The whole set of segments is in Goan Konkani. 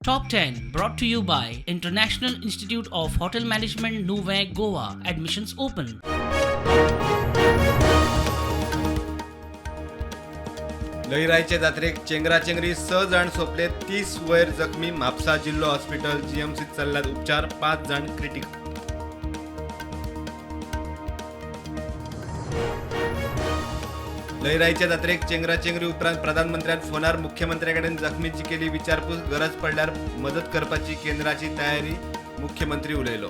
Top 10 brought to you by International Institute of Hotel Management, Nuvem, Goa. Admissions open. लईराईचे जात्रेक चेंगराचेंगरी 6 जाण सोंपले, 30 वयर जखमी. म्हापसा जिल्लो हॉस्पिटल जीएमसीत चल्ल्यात उपचार, 5 जाण क्रिटिकल. लईराईच्या जात्रेक चेंगराचेंगरी उपरांत प्रधानमंत्र्यान फोनार मुख्यमंत्र्याकडेन जखमींची केली विचारपूस. गरज पडल्यार मदत करपाची केंद्राची तयारी, मुख्यमंत्री उलयलो.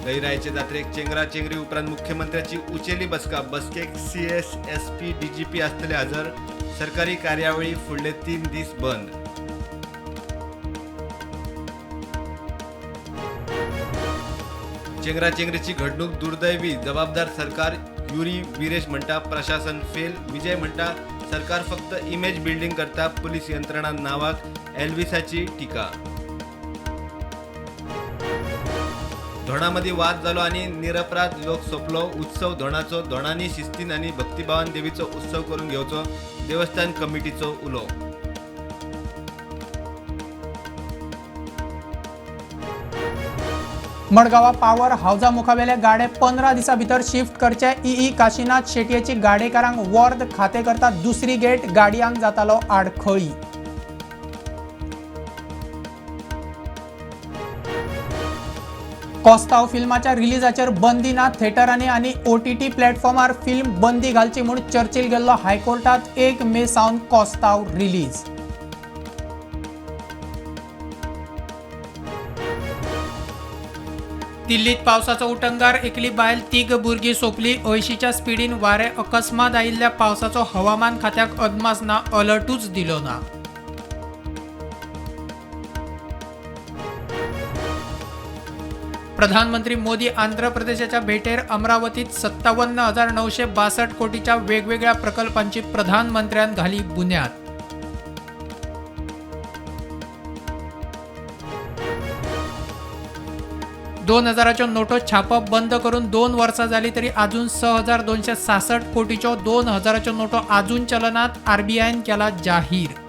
लईराईचे जात्रेक चेंगराचेंगरी उपरांत मुख्यमंत्र्याची उचेली बसका. बसकेक सीएस, एसपी, डीजीपी आसतले हजर. सरकारी कार्यावळी फुडले 3 दीस बंद. चेंगराचेंगरीची घडणूक दुर्दैवी, जबाबदार सरकार. युरी विरेश म्हणटा प्रशासन फेल. विजय म्हणटा सरकार फक्त इमेज बिल्डिंग करता. पुलीस यंत्रणा नावाक एल्विसाची टीका. धोणामदीं वाद जालो आनी निरपराध लोक सोंपलो. उत्सव धोणाचो, धोणांनी शिस्तीन आनी भक्तिभावान देवीचो उत्सव करून घेवचो, देवस्थान कमिटीचो उलो. मडगांवा पावर हावजा मुखावेले गाडे 15 दिसां भितर शिफ्ट करचे. ई काशीनाथ शेटयेची गाडेकारांक वर्द खाते करता दुसरी गेट, गाडयांक जातालो आडखळी. कोस्ताव फिल्माच्या रिलीजाचेर बंदी ना. थेटरांनी आनी ओटीटी प्लॅटफॉर्मार फिल्म बंदी घालची म्हूण चर्चिल गेल्लो हायकोर्टात. 1 मे सावन कोस्ताव रिलीज. दिल्लीत पावसाचो उटंगार, एकली बायल 3 भुरगीं सोंपली. 80च्या स्पिडीन वारें, अकस्मात आयिल्ल्या पावसाचो हवामान खात्याक अदमास ना, अलर्टूच दिलो ना. प्रधानमंत्री मोदी आंध्र प्रदेशाच्या भेटेर. अमरावतीत 57,962 कोटीच्या वेगवेगळ्या प्रकल्पांची प्रधानमंत्र्यान घाली बुन्याद. 2000च्यो नोटो छापप बंद करून 2 वर्सां जाली तरी अजून 6,266 कोटीच्यो 2000च्यो नोटो अजून चलनात. आरबीआयन केला जाहीर.